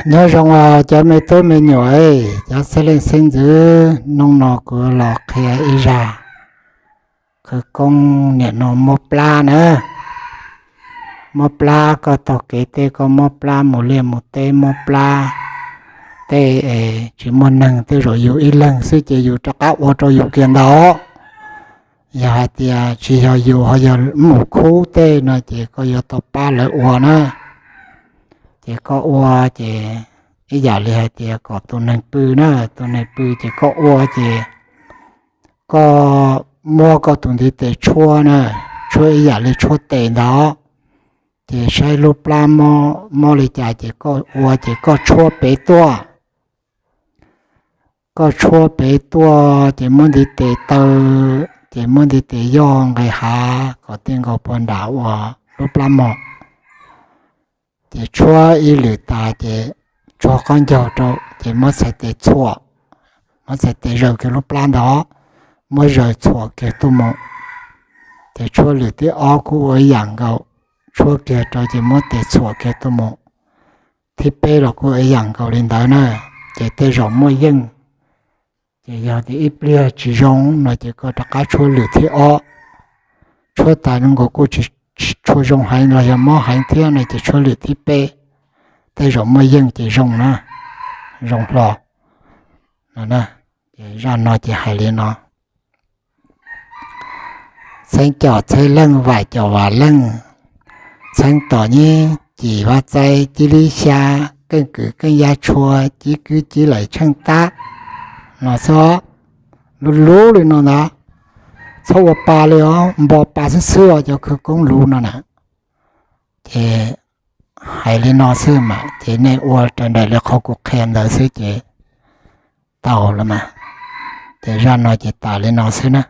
Nyob zoo cov me tub me nyuam, cov xeeb leej xeeb ntxwv, hnub no kuv los qhia ib zaj khawv koob. Nim no muab plab na, muab plab, koj taug kev tej koj muab plab, mus liaj mus teb muab plab, tej tsis muaj neeg tej zaum yus ib leeg xwb ces yus rov qab ua rau yus kiag ntag. Yog hais tias tsis yog yus ho yog mus khub tej no ces koj yuav tau pab lawv ua na. Ces koj ua ces ib yam li hais tias kom tus neeg pw na, tus neeg pw ces koj ua ces koj muab koj tus ntiv tes tshuab na, tshuab ib yam li tshuab tes ntag. Ces saib lub plab mob li cas ces koj ua ces koj tshuab pem tuaj. Koj tshuab pem tuaj ces muab ntiv tes taw, ces muab ntiv tes yoj nqis hav kom tij nkaus puag nram uas lub plab mos. Ces tshuab ib lwm tas ces tsuag qaub ncaug rau ces muab txhais tes txhuam, muab txhais tes zaws kiag lub plab ntag, muab zaws txhuam kiag tuaj mus. Ces tshuab lwm thib ob kuj ua ib yam nkaus, tshuab kiag rau ces muab tes txhuam kiag tuaj mus. Thib peb los kuj ib yam nkaus li ntawd na, ces tej zaum muaj yeej. Ces yog tias ib pliag tsis zoo no ces koj rov qab tshuab lwm thib ob. Tshuab tas zoo nkaus kuj tsis tshua zoo heev los yog mob heev thiab no ces tshuab lwm thib peb, tej zaum muaj yeej ces zoo na, zoo hlo. Ces zaj no ces hais li no: Txheeb com txheeb leej, vam com vam leej, txheeb tom nyib cim vaj txaib cib lib xyab, keej kwm keej yab tshua, cib kwb cib laim tsheej tab. No xwb, luv luv li no ntag. Txhob ua pa li os, npo pa xwb xwb os, cov khawv koob luv no na. Ces hais li no xwb mas ces nej ua raws nraim li qhov kuv qhia ntawd xwb ces tau lawm mas. Ces zaj no ces tas li no xwb na.